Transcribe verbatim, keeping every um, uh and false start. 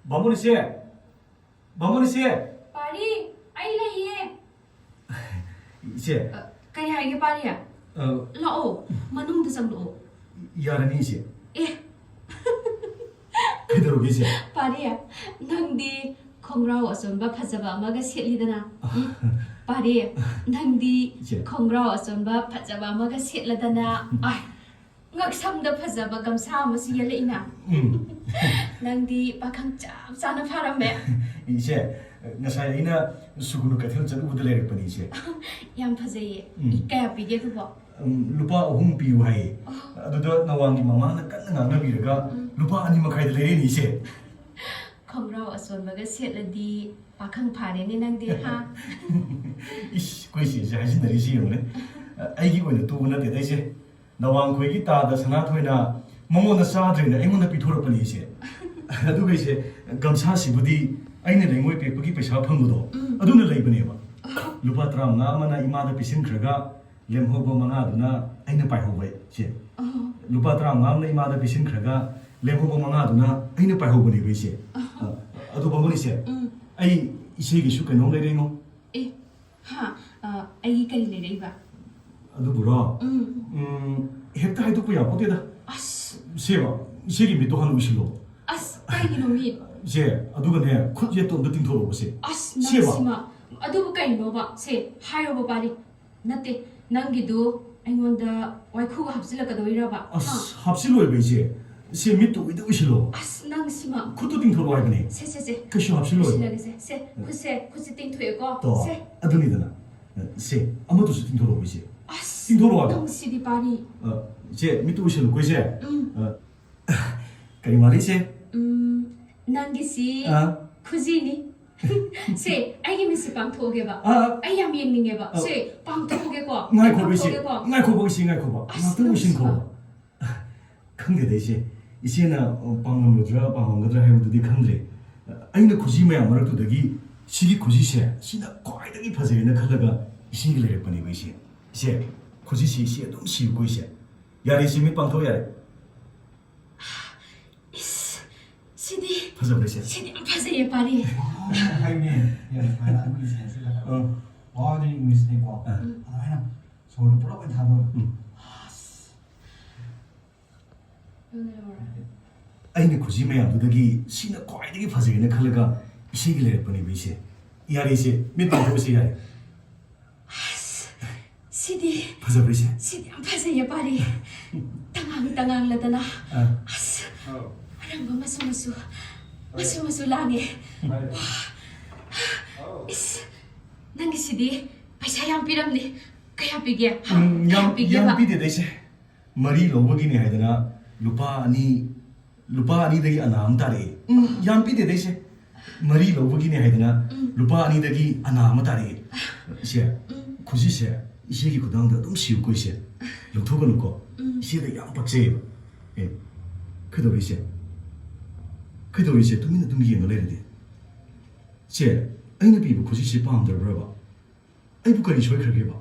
ꯕꯥꯃꯣꯟ ꯏꯆꯦ! ꯕꯥꯃꯣꯟ ꯏꯆꯦ! ꯄꯥꯔꯤ, ꯑꯩ ꯂꯩꯌꯦ꯫ ꯏꯆꯦ꯫ ꯑ, ꯀꯔꯤ ꯍꯥꯏꯒꯦ, ꯄꯥꯔꯤ? ꯑ, ꯂꯥꯛꯑꯣ, ꯃꯅꯨꯡꯗ ꯆꯪꯂꯛꯑꯣ꯫ ꯌꯥꯔꯅꯤ, ꯏꯆꯦ꯫ ꯑꯦ꯫ ꯀꯩꯗꯧꯔꯒꯦ, ꯏꯆꯦ? ꯄꯥꯔꯤ, ꯅꯪꯗꯤ ꯈꯣꯡꯒ꯭ꯔꯥꯎ ꯑꯆꯣꯟꯕ ꯐꯖꯕ ꯑꯃꯒ ꯁꯦꯠꯂꯤꯗꯅ? ꯎꯝ? ꯄꯥꯔꯤ, ꯅꯪꯗꯤ ꯏꯆꯦ꯫ ꯈꯣꯡꯒ꯭ꯔꯥꯎ ꯑꯆꯣꯟꯕ ꯐꯖꯕ ꯑꯃꯒ ꯁꯦꯠꯂꯗꯅ? ꯑꯥꯏ, ꯉꯛꯁꯝꯗ ꯐꯖꯕ ꯒꯝꯁꯥ ꯑꯃꯁꯨ ꯌꯦꯜꯂꯛꯏꯅ꯫ ꯎꯝ꯫ ꯅꯪꯗꯤ ꯄꯥꯈꯪ ꯆꯞ ꯆꯥꯅ ꯐꯥꯔꯝꯃꯦ꯫ ꯏꯆꯦ, ꯉꯁꯥꯏ ꯑꯩꯅ ꯁꯨꯒꯨꯅꯨ ꯀꯩꯊꯦꯜ ꯆꯠꯂꯨꯕꯗ ꯂꯩꯔꯛꯄꯅꯤ, ꯏꯆꯦ꯫ ꯌꯥꯝ ꯐꯖꯩꯌꯦ꯫ ꯎꯝ꯫ ꯀꯌꯥ ꯄꯤꯒꯦ ꯑꯗꯨꯕꯣ? ꯎꯝ, ꯂꯨꯄꯥ ꯑꯍꯨꯝ ꯄꯤꯌꯨ ꯍꯥꯏꯌꯦ꯫ ꯑꯣ꯫ ꯑꯗꯨꯗ ꯅꯋꯥꯡꯒꯤ ꯃꯃꯥꯅ ꯀꯟꯅ ꯉꯥꯡꯅꯕꯤꯔꯒ ꯎꯝ꯫ ꯂꯨꯄꯥ ꯑꯅꯤ ꯃꯈꯥꯏꯗ ꯂꯩꯔꯛꯏꯅꯤ, ꯏꯆꯦ꯫ ꯈꯣꯡꯒ꯭ꯔꯥꯎ ꯑꯆꯣꯟꯕꯒ ꯁꯦꯠꯂꯗꯤ ꯄꯥꯈꯪ ꯐꯥꯔꯦꯅꯦ ꯅꯪꯗꯤ, ꯍꯥ? ꯏꯁ, ꯑꯩꯈꯣꯏ ꯏꯆꯦꯁꯦ ꯍꯥꯏꯖꯤꯟꯅꯔꯤꯁꯤ ꯌꯦꯡꯉꯨꯅꯦ꯫ ꯑꯩꯒꯤ ꯑꯣꯏꯅ ꯇꯨꯕ ꯅꯠꯇꯦꯗ, ꯏꯆꯦ꯫ ꯅꯋꯥꯡꯈꯣꯏꯒꯤ ꯇꯥꯗ ꯁꯅꯥꯊꯣꯏꯅ ꯃꯉꯣꯟꯗ ꯆꯥꯗ꯭ꯔꯦꯅ ꯑꯩꯉꯣꯟꯗ ꯄꯤꯊꯣꯔꯛꯄꯅꯤ, ꯏꯆꯦ꯫ ꯑꯗꯨꯒ, ꯏꯆꯦ, ꯒꯝꯁꯥꯁꯤꯕꯨꯗꯤ ꯑꯩꯅ ꯂꯩꯉꯣꯏ ꯄꯦꯛꯄꯒꯤ ꯄꯩꯁꯥ ꯐꯪꯕꯗꯣ, ꯎꯝ꯫ ꯑꯗꯨꯅ ꯂꯩꯕꯅꯦꯕ꯫ ꯑꯣ꯫ ꯂꯨꯄꯥ ꯇꯔꯥꯃꯉꯥ ꯑꯃꯅ ꯏꯃꯥꯗ ꯄꯤꯁꯤꯟꯈ꯭ꯔꯒ, ꯂꯦꯝꯍꯧꯕ ꯃꯉꯥꯗꯨꯅ ꯑꯩꯅ ꯄꯥꯏꯍꯧꯕ, ꯏꯆꯦ꯫ ꯑꯣ꯫ ꯂꯨꯄꯥ ꯇꯔꯥꯃꯉꯥ ꯑꯃꯅ ꯏꯃꯥꯗ ꯄꯤꯁꯤꯟꯈ꯭ꯔꯒ, ꯂꯦꯝꯍꯧꯕ ꯃꯉꯥꯗꯨꯅ ꯑꯩꯅ ꯄꯥꯏꯍꯧꯕꯅꯦꯕ, ꯏꯆꯦ꯫ ꯑꯣ꯫ ꯑ, ꯑꯗꯣ, ꯕꯥꯃꯣꯟ ꯏꯆꯦ, ꯎꯝ꯫ ꯑꯩ ꯏꯆꯦꯒꯤꯁꯨ ꯀꯩꯅꯣꯝ ꯂꯩꯔꯦꯉꯣ꯫ ꯑꯦ, ꯍꯥ, ꯑ, ꯑꯩꯒꯤ ꯀꯔꯤ ꯂꯩꯔꯛꯏꯕ? ꯑꯗꯨꯕꯨꯔꯣ? ꯎꯝ꯫ ꯎꯝ, ꯍꯦꯛꯇ ꯍꯥꯏꯗꯣꯛꯄ ꯌꯥꯄꯣꯠꯇꯦꯗ꯫ ꯑꯁ꯫ ꯁꯦꯕ, ꯏꯆꯦꯒꯤ ꯃꯤꯠꯇꯣ ꯍꯥꯟꯅ ꯎꯏꯁꯤꯜꯂꯣ꯫ ꯑꯁ, ꯀꯩꯒꯤꯅꯣ ꯃꯤ? ꯁꯦ, ꯑꯗꯨꯒꯅꯦ, ꯈꯨꯠ ꯌꯦꯠꯇꯣ ꯑꯝꯇ ꯇꯤꯡꯊꯣꯔꯛꯑꯣ, ꯁꯦ꯫ ꯑꯁ, ꯁꯦꯕ꯫ ꯅꯪꯁꯤꯃ꯫ ꯑꯗꯨꯕꯨ ꯀꯩꯅꯣꯕ? ꯁꯦ, ꯍꯥꯏꯌꯣꯕ, ꯄꯥꯔꯤ꯫ ꯅꯠꯇꯦ, ꯅꯪꯒꯤꯗꯨ ꯑꯩꯉꯣꯟꯗ ꯋꯥꯏꯈꯨꯒ ꯍꯥꯞꯆꯤꯜꯂꯛꯀꯗꯧꯔꯤꯔꯕ? ꯑꯁ, ꯍꯥ? ꯍꯥꯞꯆꯤꯜꯂꯣꯏꯕ, ꯏꯆꯦ꯫ ꯁꯦ, ꯃꯤꯠꯇꯣ ꯎꯏꯗ ꯎꯏꯁꯤꯜꯂꯣ꯫ ꯑꯁ, ꯅꯪꯁꯤꯃ꯫ ꯈꯨꯠꯇꯣ ꯇꯤꯡꯊꯣꯔꯛꯑꯣ ꯍꯥꯏꯕꯅꯦ꯫ ꯁꯦ, ꯁꯦ, ꯁꯦ꯫ ꯀꯩꯁꯨ ꯍꯥꯞꯆꯤꯜꯂꯣꯏ꯫ ꯎꯏꯁꯤꯜꯂꯒꯦꯁꯦ꯫ ꯁꯦ, ꯈꯨꯠꯁꯦ, ꯈꯨꯠꯁꯦ ꯇꯤꯡꯊꯣꯛꯑꯦꯀꯣ꯫ ꯇꯣ, ꯁꯦ꯫ ꯑꯗꯨꯅꯤꯗꯅ꯫ ꯁꯦ, ꯑꯃꯗꯨꯁꯨ ꯇꯤꯡꯊꯣꯔꯛꯑꯣ, ꯏꯆꯦ꯫ ꯑꯁ, ꯇꯤꯡꯊꯣꯔꯛꯑꯣ ꯍꯥꯏꯕ꯫ ꯅꯪꯁꯤꯗꯤ ꯄꯥꯔꯤ꯫ ꯑ, ꯏꯆꯦ, ꯃꯤꯠꯇꯨ ꯎꯏꯁꯤꯜꯂꯨꯀꯣ, ꯏꯆꯦ꯫ ꯎꯝ꯫ ꯑ, ꯀꯔꯤ ꯃꯥꯜꯂꯤ, ꯏꯆꯦ? ꯎꯝ, ꯅꯪꯒꯤꯁꯤ ꯑ꯫ ꯈꯨꯖꯤꯅꯤ꯫ ꯁꯦ, ꯑꯩꯒꯤ ꯃꯤꯠꯁꯦ ꯄꯥꯡꯊꯣꯛꯑꯒꯦꯕ꯫ ꯑ꯫ ꯑꯩ ꯌꯥꯝ ꯌꯦꯡꯅꯤꯡꯉꯦꯕ꯫ ꯑ꯫ ꯁꯦ, ꯄꯥꯡꯊꯣꯛꯑꯒꯦꯀꯣ꯫ ꯉꯥꯏꯈꯣꯕ, ꯏꯆꯦ꯫ ꯄꯥꯡꯊꯣꯛꯑꯒꯦꯀꯣ꯫ ꯉꯥꯏꯈꯣꯕ, ꯏꯆꯦ, ꯉꯥꯏꯈꯣꯕ꯫ ꯑꯁ, ꯉꯥꯛꯇꯪ ꯅꯪꯁꯤꯃ꯫ ꯎꯏꯁꯤꯟꯈꯣꯕ꯫ ꯈꯪꯗꯦꯗ, ꯏꯆꯦ꯫ ꯏꯆꯦꯅ, ꯑ, ꯄꯥꯝꯂꯝꯒꯗ꯭ꯔꯥ, ꯄꯥꯝꯂꯝꯒꯗ꯭ꯔꯥ ꯍꯥꯏꯕꯗꯨꯗꯤ ꯈꯪꯗ꯭ꯔꯦ꯫ ꯑ, ꯑꯩꯅ ꯈꯨꯖꯤ ꯃꯌꯥꯝ ꯃꯔꯛꯇꯨꯗꯒꯤ ꯁꯤꯒꯤ ꯈꯨꯖꯤꯁꯦ, ꯁꯤꯅ ꯈ꯭ꯋꯥꯏꯗꯒꯤ ꯐꯖꯩꯅ ꯈꯜꯂꯒ ꯏꯆꯦꯒꯤ ꯂꯩꯔꯛꯄꯅꯦꯕ, ꯏꯆꯦ꯫ ꯏꯆꯦ, ꯈꯨꯖꯤꯁꯤ ꯏꯆꯦ ꯑꯗꯨꯝ ꯁꯤꯌꯨꯀꯣ, ꯏꯆꯦ꯫ ꯌꯥꯔꯦ, ꯏꯆꯦ, ꯃꯤꯠ ꯄꯥꯡꯊꯣꯛ ꯌꯥꯔꯦ꯫ ꯏꯁ, ꯐꯖꯕ꯭ꯔꯥ ꯏꯆꯦ? ꯁꯤꯗꯤ ꯌꯥꯝ ꯐꯖꯩꯌꯦ, ꯄꯥꯔꯤ꯫ ꯐꯩꯅꯦ꯫ ꯌꯥꯝ ꯐꯩꯅꯦ꯫ ꯑꯗꯨꯒꯤ ꯁꯦꯟꯁꯁꯤꯗ ꯑꯥ꯫ ꯋꯥꯗꯨꯗꯤ ꯏꯪꯂꯤꯁꯅꯤꯀꯣ꯫ ꯑꯥ꯫ ꯑꯗꯨꯃꯥꯏꯅ ꯁꯣꯔꯗꯣ ꯄꯨꯂꯞ ꯑꯣꯏꯅ ꯊꯥꯗꯣꯛꯑꯣ꯫ ꯎꯝ꯫ ꯑꯁ꯫ ꯑꯩꯅ ꯈꯨꯖꯤ ꯃꯌꯥꯝꯗꯨꯗꯒꯤ ꯁꯤꯅ ꯈ꯭ꯋꯥꯏꯗꯒꯤ ꯐꯖꯩꯅ ꯈꯜꯂꯒ ꯏꯆꯦꯒꯤ ꯂꯩꯔꯛꯄꯅꯦꯕ ꯏꯆꯦ꯫ ꯌꯥꯔꯦ ꯏꯆꯦ, ꯃꯤꯠ ꯄꯥꯡꯊꯣꯛꯑꯣ ꯏꯆꯦ, ꯌꯥꯔꯦ꯫ ꯑꯁ, ꯁꯤꯗꯤ ꯐꯖꯕ꯭ꯔꯥ ꯏꯆꯦ? ꯁꯤꯗꯤ ꯌꯥꯝ ꯐꯖꯩꯌꯦ, ꯄꯥꯔꯤ꯫ ꯇꯉꯥꯡ ꯇꯉꯥꯡꯂꯗꯅ꯫ ꯑꯥ꯫ ꯑꯁ, ꯑꯧ꯫ ꯑꯔꯪꯕ ꯃꯆꯨ ꯃꯆꯨ, ꯍꯣꯏ꯫ ꯃꯆꯨ ꯃꯆꯨ ꯂꯥꯡꯉꯦ꯫ ꯍꯣꯏ꯫ ꯋꯥ꯫ ꯑꯧ꯫ ꯏꯁ, ꯅꯪꯒꯤꯁꯤꯗꯤ ꯄꯩꯁꯥ ꯌꯥꯝ ꯄꯤꯔꯝꯅꯤ꯫ ꯀꯌꯥ ꯄꯤꯒꯦ? ꯍꯥ? ꯎꯝ, ꯀꯌꯥ ꯌꯥꯝ, ꯄꯤꯒꯦꯕ? ꯌꯥꯝ ꯄꯤꯗꯦꯗ ꯏꯆꯦ꯫ ꯃꯔꯤ ꯂꯧꯕꯒꯤꯅꯦ ꯍꯥꯏꯗꯅ ꯂꯨꯄꯥ ꯑꯅꯤ, ꯂꯨꯄꯥ ꯑꯅꯤꯗꯒꯤ ꯑꯅꯥ ꯑꯃ ꯇꯥꯔꯛꯑꯦ꯫ ꯎꯝ, ꯌꯥꯝ ꯄꯤꯗꯦꯗ ꯏꯆꯦ꯫ ꯃꯔꯤ ꯂꯧꯕꯒꯤꯅꯦ ꯍꯥꯏꯗꯅ ꯎꯝ꯫ ꯂꯨꯄꯥ ꯑꯅꯤꯗꯒꯤ ꯑꯅꯥ ꯑꯃ ꯇꯥꯔꯛꯑꯦ꯫ ꯏꯆꯦ, ꯎꯝ꯫ ꯈꯨꯖꯤꯁꯦ ꯏꯆꯦꯒꯤ ꯈꯨꯗꯥꯡꯗ ꯑꯗꯨꯝ ꯁꯤꯌꯨꯀꯣ ꯏꯆꯦ꯫ ꯂꯧꯊꯣꯛꯀꯅꯨꯀꯣ꯫ ꯎꯝ꯫ ꯏꯆꯦꯗ ꯌꯥꯝ ꯄꯛꯆꯩꯌꯦꯕ꯫ ꯑꯦ, ꯀꯩꯗꯧꯔꯤ ꯏꯆꯦ? ꯀꯩꯗꯧꯔꯤ ꯏꯆꯦ? ꯇꯨꯃꯤꯟꯅ ꯑꯗꯨꯝ ꯌꯦꯡꯉ ꯂꯩꯔꯗꯤ꯫ ꯏꯆꯦ, ꯑꯩꯅ ꯄꯤꯕ ꯈꯨꯖꯤꯁꯦ ꯄꯥꯝꯗ꯭ꯔꯕ꯭ꯔꯕ? ꯑꯩꯕꯨ ꯀꯔꯤ ꯁꯣꯏꯈ꯭ꯔꯒꯦꯕ?